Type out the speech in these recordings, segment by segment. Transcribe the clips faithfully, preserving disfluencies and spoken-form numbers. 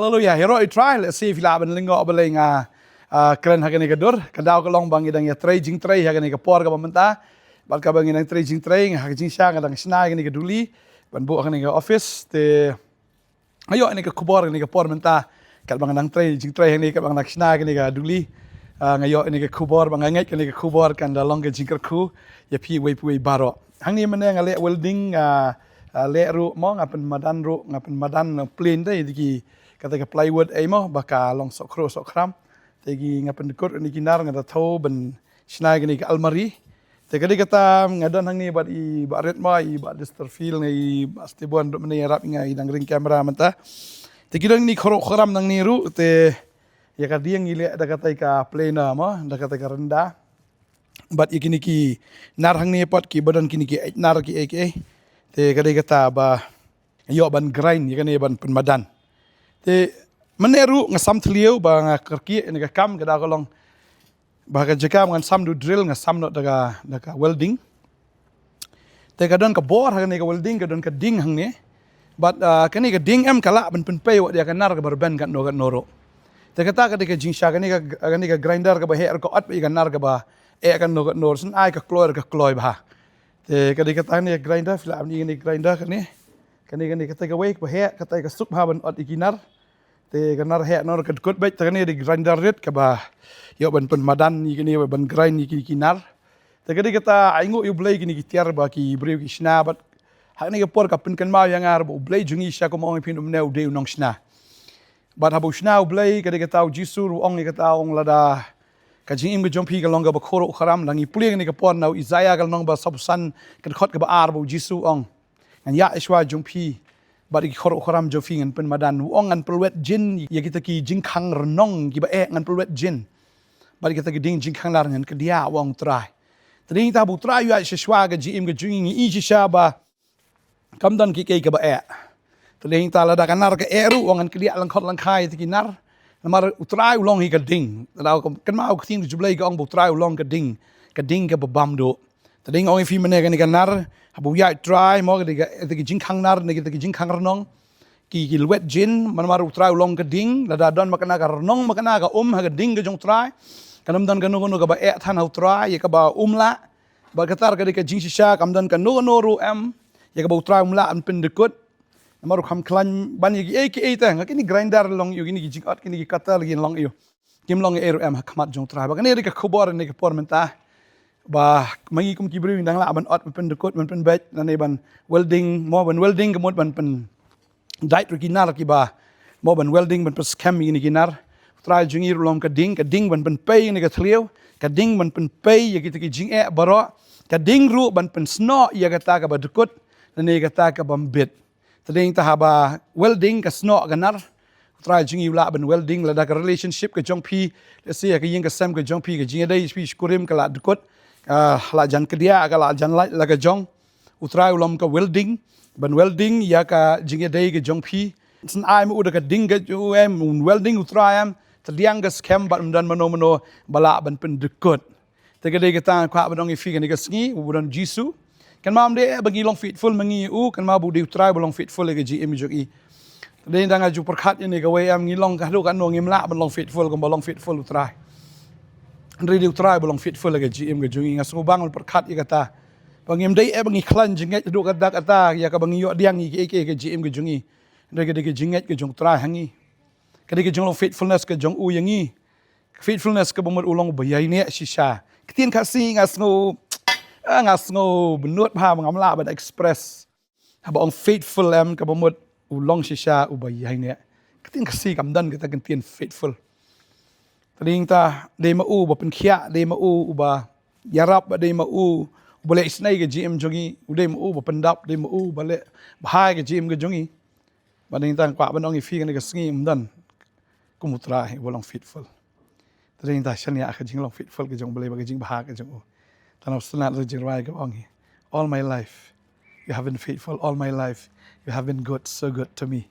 Haleluya. Ïaroh ïa u Trai, lehse phi lah ban lyngngoh balei nga, ah, kren ha kane ka dur. Ka daw ka long ba ngi dang ïatrei jingtrei ha kane ka por kaba mynta. Bad kaba ngi dang trei jingtrei, ha ka jingshisha nga dang shna ïa kane ka duli ban buh ha kane ka office. Te nga ïoh ïa kane ka khubor ha kane ka por mynta, katba nga dang trei jingtrei hangne, katba nga dang shna ïa kane ka duli, ah, nga ïoh ïa kane ka khubor, ba nga ngeit ïa kane ka khubor kan da long ka jingkyrkhu ïa phi uwei pa uwei baroh. Hangne mynne nga leh welding, ah, ah, leh ruh mo, nga pynmadan ruh, nga pynmadan, ah, plain te ïa ki, kata ka plywood ei mo, ba ka long sohkhruh sohkhram. Te ki, nga pyndkut ïa ki nar, nga da thew ban shna ïa kane ka almari. Te ka dei kata nga don hangne bad i Bah Ritma, i Bah Listerfield, i Bah Stibon ruh mynne ïarap ïa nga, i dang ring camera mynta. Te ki don ïa kine ki khroh khram hangne ruh, te ïa ka dieng ngi leh da katei ka planer mo, da katei ka rynda. Bad ïa kine ki nar hangne pat, kiba don kine ki nar kiei kiei. Te ka dei kata ba ïoh ban grind ïa kane ban pynmadan. Te mynne ruh nga sam thliew ba nga kyrkieh ïa kane ka kam, ka daw ka long ba ha ka jaka ba ngan sam da u drill, nga sam noh da ka, da ka welding. Te ka don ka bor ha kane ka welding, ka don ka ding hangne. Bad, ah, kane ka ding em ka lah ban pynpei wat ïa ka nar kaba rben katno katno ruh. Te kata ka dei ka jingshisha, kane ka, kane ka grinder kaba heh ruh ka ot pat ïa ka nar kaba eh katno katno ruh, shen ai ka kloi ruh ka kloi bha. Te ka dei kata kane ka grinder, phi lah ban i kane ka grinder kane. Kane, kane katei kawei kaba heh, katei ka suk bha ban ot ïa ki nar. Te ka nar heh noh ka dkut beit, te kane dei grinder rit kaba ïoh ban pynmadan ïa kine, ban grind ïa ki, ki nar. Te ka dei kata, ainguh ïa U Blei kine ki tiar ba ki briew ki shna, bad ha kane ka por ka pynkynmaw ïa nga ruh ba U Blei jong ngi, shisha kum ong ïa phi mynne, u dei u nongshna. Bad haba u shna U Blei, ka dei kata u Jisu ruh u ong ïa kata, u ong lada ka jingim ka jong phi ka long kaba khroh khram, lada ngi pule kane ka por na u Isaïah ka lynnong ba sawphew san, ka dkhot kaba ar, ba u Jisu u ong, ngan ïaid shuwa jong phi bad ïa ki khroh khram jong phi ngan pynmadan. U ong ngan pynlwet jin ïa kita ki jingkhang rnong kiba eh, ngan pynlwet jin. Bad ïa kita ki ding jingkhang nar ngan kdiah, u ong u Trai. Te dei nangta ba u Trai u ïaid sha shuwa ka jingim ka jong ngi, ngi i shisha ba kam don kiei kiei kaba eh. Te dei nangta lada ka nar ka eh ruh, u ong ngan kdiah lyngkhot lyngkhai ïa kita ki nar. Namar u Trai u long hi ka ding. Te da kynmaw ka ktien ka jong U Blei ka ong ba u Trai u long ka ding, ka ding kaba bam duh. Te dei nga ong ïa phi mynne kane ka nar, haba u ïaid u Trai mo, ka dei ka, kita ki jingkhang nar ne kita ki jingkhang rnong, ki, ki lwet jin, namar u Trai u long ka ding. Lada don makna ka rnong, makna ka um ha ka ding ka jong u Trai, kan ym don kano kano kaba eh than ha u Trai ïa kaba um lah. Bad kata ka dei ka jingshisha, kam don kano kano ruh em ïa kaba u Trai um lah ban pyndkut. Namar u kham khlaiñ ban ïa kiei kiei te, nga, kine ki grinder long aiu, kine ki jingot, kine ki cutter kin long aiu, kim long ei ruh em ha khmat jong u Trai. Bad kane dei ka khubor kane ka por mynta, ba ma ngi kum ki briew ngi dang lah ban ot, ban pyndkut, ban pynbeit, lane ban welding mo, ban welding ka mut ban pyndait ruh ki nar kiba mo, ban welding, ban pynskhem ïa kine ki nar. U Trai jong ngi ruh u long ka ding, ka ding ban pynpei ïa kane ka thliew, ka ding ban pynpei ïa kita ki jingeh baroh, ka ding ruh ban pynsnoh ïa kata kaba dkut lane kata kaba mbit. Te dei nangta haba welding ka snoh ka nar, u Trai jong ngi u lah ban welding. Lada ka relationship ka jong phi, lehse ha ka ïing ka sem ka jong phi, ka jingïadei phi shi kurim ka la dkut, ah, la jan kdiah, ka la jan lait la ka jong, u Trai u long ka welding, ban welding ïa ka jingïadei ka jong phi. Shen ai ma u da ka ding ka jong u em, un welding u Trai em, te dang ka skhem bad ym don mano mano ba lah ban pyndkut. Te ka dei kata nga kwah ban ong ïa phi kane ka sngi, u ba don Jisu. Kynmaw, ym dei eh ba ngi long faithful ma ngi ïa u, kynmaw ba u dei u Trai ba long faithful ïa ka jingim jong ngi. Te dei nangta nga ju pyrkhat ïa kane kawei em, ngi long haduh katno ngim lah ban long faithful kumba long faithful u Trai. Hynrei dei u Trai ba long faithful ïa ka jingim ka jong ngi. Nga sngewbang ban pyrkhat ïa kata, ba ngim dei eh ba ngi khlaiñ jingngeit haduh katta katta ïa kaba ngi ïoh pdiang ïa kiei kiei ha ka jingim ka jong ngi. Hynrei ka dei ka jingngeit ka jong u Trai ha ngi. Ka dei ka jinglong faithfulness ka jong u ïa ngi. Faithfulness kaba mut u long uba ïaineh shisha. Ka ktien Khasi nga sngew, ah, nga sngew bynnud bha, ngam lah ban express. Haba ong faithful em, kaba mut u long shisha uba ïaineh. Ka ktien Khasi kam don kata ka ktien faithful. Te dei nangta, dei ma u uba pynkhiah, dei ma u uba ïarap, bad dei ma u uba leh isynei ha ka jingim jong ngi, u dei ma u uba pyndap, dei ma u uba leh bha ha ka jingim ka jong ngi. Bad dei nangta nga kwah ban ong ïa phi kane ka sngi, ym don kum u Trai uba long faithful. Te dei nangta shaniah ka jinglong faithful ka jong U Blei bad ka jingbha ka jong u. Tang ba sngewtynnat ïa ka jingrwai kaba ong hi, "All my life you have been faithful, all my life you have been good, so good to me."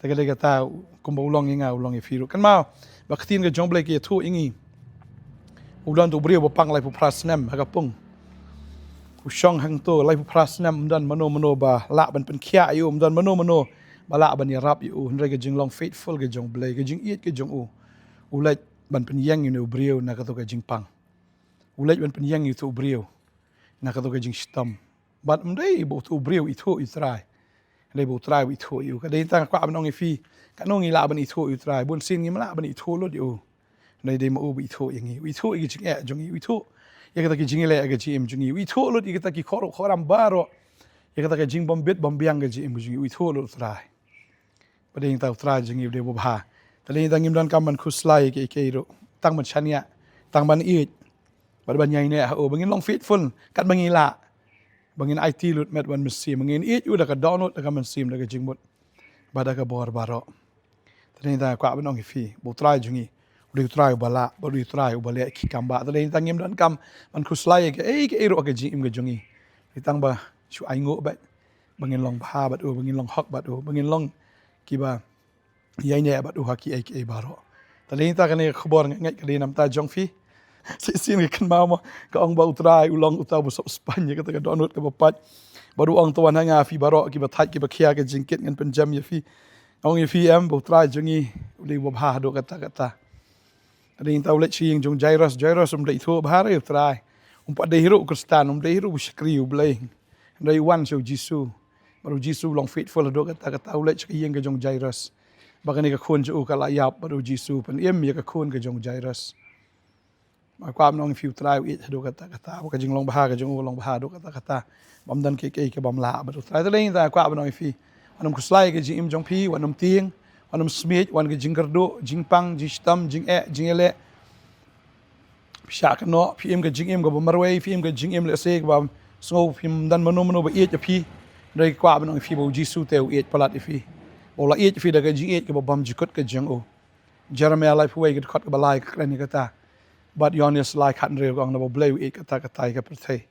Te ka dei kata, kumba u long ïa nga u long ïa phi ruh. Kynmaw ba ka ktien ka jong U Blei ka ïathuh ïa ngi, u don uto u briew ba pang laiphew phra snem ha ka pung. U shong hangto laiphew phra snem, ym don mano mano ba lah ban pynkhiah ïa u, ym don mano mano ba lah ban ïarap ïa u, hynrei ka jinglong faithful ka jong U Blei, ka jingïeit ka jong u, u leit ban pynïeng ïa une u briew na kato ka jingpang. U leit ban pynïeng ïa uto u briew na kato ka jingshitom. Bad ym dei ba uto u briew u ithuh ïa U Trai, hynrei ba U Trai u ithuh ïa u. Ka dei tang nga kwah ban ong ïa phi, katno ngi lah ban ithuh ïa U Trai? Bunsien ngim lah ban ithuh lut ïa u. Hynrei dei ma u ba u ithuh ïa ngi, u ithuh ïa ka jingeh jong ngi, u ithuh ïa kata ka jingïaleh ka jingim jong ngi, u ithuh lut ïa kata ki khor-, khoram baroh, ïa kata ka jingbym bit bym biang ka jingim jong ngi, u ithuh lut U Trai. Ba dei tang U Trai jong ngi u dei uba bha. Te dei tang ngim donkam ban khuslai ïa kiei kiei ruh, tang ban shaniah, tang ban ïeit bad ban ïaineh ha u, ba ngin long faithful katba ngi lah, ba ngin aiti lut met wan mynsiem, ba ngin ïeit u da ka dohnud, da ka mynsiem, da ka jingmut bad da ka bor baroh. Te dei tang nga kwah ban ong ïa phi ba U Trai jong ngi u dei U Trai uba lah, ba u dei U Trai uba leh ki kam ba. Te dei tang ngim donkam ban khuslai ïa kiei kiei ruh ha ka jingim ka jong ngi. Dei tang ba shu ainguh beit ba ngin long bha bad u, ba ngin long hok bad u, ba ngin long kiba ïaineh bad u ha kiei kiei baroh. Te dei tang kane ka khubor nga ngeit ka dei na ka bynta jong phi. Shisien nga kynmaw mo, ka ong ba U Trai u long uta uba sop spaiñ ïa kata ka dohnud kaba pait. Bad u ong, to wan ha nga phi baroh kiba thait kiba khia ka jingkit, ngan pynjem ïa phi. Nga ong ïa phi em, ba U Trai jong ngi u dei uba bha haduh katta katta. Ka dei tang u leit sha ïing jong u Jairus, Jairus um dei ithuh bha re ïa U Trai. Um pat dei hi ruh u Khristan, um dei hi ruh u shakri U Blei. Hynrei u wan sha u Jisu. Bad u Jisu u long faithful haduh katta katta, u leit sha ka ïing ka jong u Jairus. Ba kane ka khun jong u ka la ïap, bad u Jisu u pynim ïa ka khun ka jong u Jairus. Nga kwah ban ong ïa phi, U Trai u ïeit haduh katta katta, ba ka jinglong bha ka jong u long bha haduh katta katta. Bym don kiei kiei kaba ym lah bad U Trai. Te dei tang nga kwah ban ong ïa phi, wat nym khuslai ïa ka jingim jong phi, wat nym tieng, wat nym smiej, wat ka jingkyrduh, jingpang, jingshitom, jingeh, jingïaleh. Phi shah kynnoh, phi im ka jingim kaba marwei, phi im ka jingim lehse kaba sngew phim don mano mano ba ïeit ïa phi. Hynrei nga kwah ban ong ïa phi ba u Jisu te u ïeit palat ïa phi. Ba u la ïeit ïa phi da ka jingïeit kaba bymjukut ka jong u. Jeremiah laiphew wei ka dkhot kaba lai ka kren ïa kata. Bad Ïoannis lai khathynriew ka ong, naba U Blei u ïeit katta katta ïa ka pyrthei,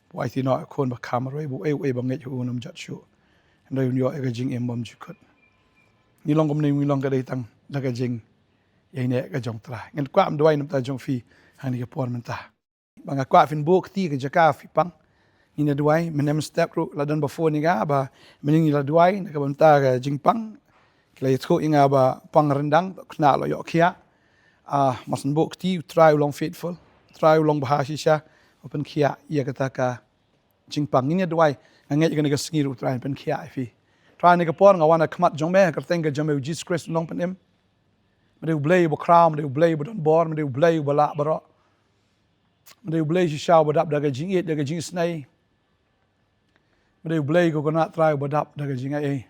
ba u aiti noh ïa u Khun bakha marwei, ba uei uei ba ngeit ha u un ym jot shuh, hynrei un ïoh ïa ka jingim bymjukut. Ngi long kumne, ngi long ka dei tang da ka jingïaineh ka jong U Trai. Ngan kwah ban duwai na ka bynta jong phi ha kane ka por mynta. Ba nga kwah phin buh kti ha ka jaka phi pang. Ngin ïa duwai, mynhynnin step ruh la don ba phone ïa nga ba mynhynnin ngi la duwai na ka bynta ka jingpang. Ki la ïathuh ïa nga ba pang ryndang, khynnah la ïoh khiah. Ah, mar shen buh kti, U Trai u long faithful, U Trai u long bha shisha, u pynkhiah ïa kata ka jingpang. Ngin ïa duwai, nga ngeit kane ka sngi ruh U Trai un pynkhiah ïa phi. Trai, ha kane ka por nga wan ha khmat jong me ha ka kyrteng ka jong me, U Jisu Khrist u nongpynim. Me dei U Blei uba khraw, me dei U Blei uba don bor, me dei U Blei uba lah baroh. Me dei U Blei shisha uba dap da ka jingïeit, da ka jingisynei. Me dei U Blei, ko Kynrad Trai, uba dap da ka jingaiei.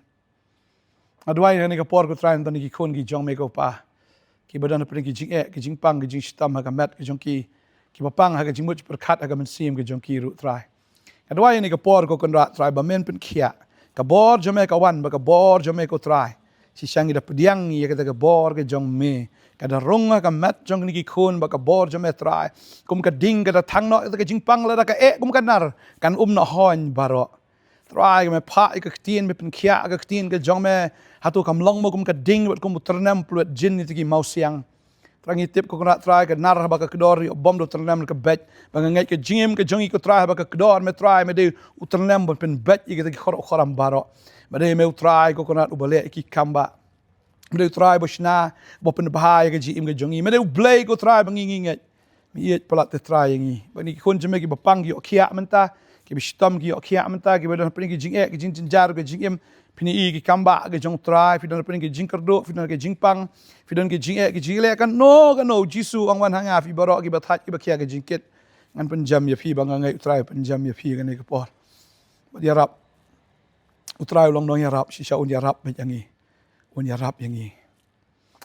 Nga duwai ha kane ka por, ko Trai, na ka bynta ki khun ki jong me, ko Pa, kiba don hapdeng ki jingeh, ki jingpang, ki jingshitom ha ka met ka jong ki, kiba pang ha ka jingmut jingpyrkhat ha ka mynsiem ka jong ki ruh, Trai. Nga duwai ha kane ka por, ko Kynrad Trai, ba men pynkhiah. Ka bor jong me ka wan, ba ka bor jong me, ko Trai, shisha ngi da pdiang ïa kata ka bor ka jong me, ka da rung ha ka met jong kine ki khun, ba ka bor jong me, Trai, kum ka ding ka da thang noh ïa kata ka jingpang, lada ka eh kum ka nar, kan ym noh hoi baroh. Trai, me phah ïa ka ktien, me pynkhiah ïa ka ktien ka jong me. Hato kam long mo kum ka ding bad kum u tyrnem pynlut jin ïa kita ki mawsiang? Trai, ngi tip, ko Kynrad Trai, ka nar haba ka kdor ïoh bom da u tyrnem ka beit. Ba nga ngeit ka jingim ka jong ngi, ko Trai, haba ka kdor, me Trai, me dei u tyrnem ban pynbeit ïa kita ki khor-, khoram baroh. Me dei me U Trai, ko Kynrad, uba leh ïa ki kam ba. Me dei U Trai ba shna, ba pynbha ïa ka jingim ka jong ngi. Me dei U Blei, ko Trai, ba ngi, ngi ngeit. Me ïeit palat, te Trai, ïa ngi. Ba kine ki khun jong me kiba pang ki ïoh khiah mynta, kiba shitom ki ïoh khiah mynta, kiba don hapdeng ki jingeh, ki jingjynjar ka jingim, phin ïohi ki kam ba ka jong U Trai, phi don hapdeng ki jingkyrduh, phi don ki jingpang, phi don ki jingeh, ki jingleh, kano kano, U Jisu u ong, wan ha nga phi baroh kiba thait, kiba khia ka jingkit, ngan pynjem ïa phi. Ba nga ngeit U Trai u pynjem ïa phi ha kane ka por. Bad ïarap, U Trai u long nongïarap, shisha un ïarap beit ïa ngi. Un ïarap ïa ngi.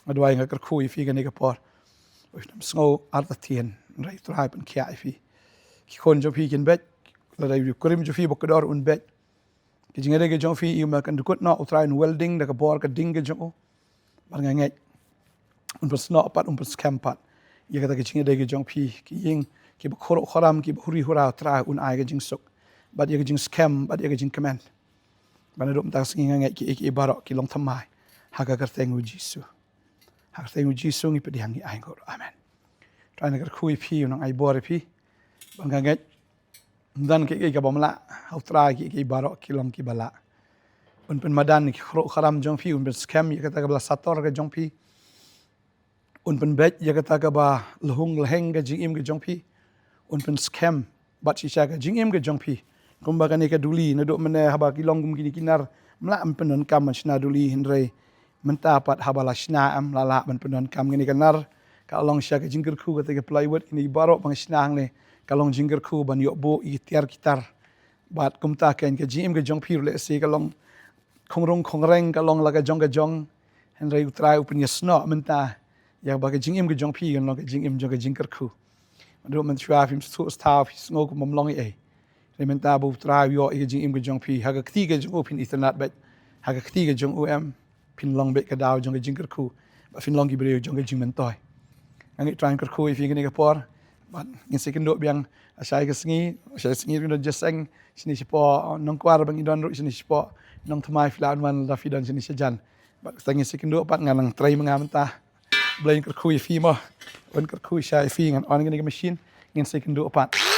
Nga duwai, nga kyrkhu ïa phi ha kane ka por. Ba phin ym sngew artatien, hynrei U Trai pynkhiah ïa phi. Ki khun jong phi kin beit, lada u kurim jong phi ba kdor un beit. Ki jingïadei ki jong phi, ïa u me kan dkut noh, U Trai un welding da ka bor ka ding ka jong u. Bad nga ngeit un pynsnoh pat, un pynskhem pat ïa kata ki jingïadei ki jong phi, ki ïing kiba khraw khram, kiba huri hura, Trai un ai ka jingsuk, bad ïa ka jingskhem, bad ïa ka jingkmen. Ba naduh mynta ka sngi nga ngeit kiei kiei baroh ki long thymmai ha ka kyrteng U Jisu. Ha ka kyrteng U Jisu ngi pdiang, ngi ainguh. Amen. Trai un kyrkhu ïa phi, un nang ai bor ïa phi. Ba nga ngeit ym don kiei kiei kaba ym lah ha U Trai, kiei kiei baroh ki long kiba lah. Un pynmadan ïa ki khrok kharam jong phi, un pynskhem ïa kata kaba la sator ka jong phi. Un pynbeit ïa kata kaba lhung lheng ka jingim ka jong phi. Un pynskhem bad shisha ka jingim ka jong phi. Kumba kane ka duli, naduh mynne haba ki long kum kine ki nar, ym lah ban pyndonkam ban shna duli, hynrei mynta pat haba la shna em, la lah ban pyndonkam. Kane ka nar ka long shisha ka jingkyrkhu, kata ka plywood, kine baroh ba nga shna hangne ka long jingkyrkhu ban ïoh buh ïa ki tiar ki tar. Bad kumta kein ka jingim ka jong phi ruh lehse ka long khongrung khongreng, ka long la ka jong ka jong. Hynrei U Trai u pynïasnoh mynta ïa ba ka jingim ka jong phi kan long ka jingim jong ka jingkyrkhu. Naduh mynshuwa phim sngewthuh stad, phi sngew kum bym long ei ei. Hynrei mynta ba U Trai u ïoh ïa ka jingim ka jong phi, ha ka kti ka jong u phin itynnad beit. Ha ka kti ka jong u em, phin long beit ka daw jong ka jingkyrkhu, bad phin long ki briew jong ka jingmyntoi. Nga ngeit U Trai un kyrkhu ïa phi kane ka por. Bad ngin sa ïakynduh biang lashai ka sngi, lashai sngi ruh don jingïaseng shane shapoh Nongkwar, ba ngi don ruh shane shapoh Nongthymmai, phi lah ban wan lada phi don shane shajan. Bad sa ngin sa ïakynduh pat, nga nang trei ma nga mynta. Blei un kyrkhu ïa phi mo. Un kyrkhu shai ïa phi, ngan on kane ka machine, ngin sa ïakynduh pat.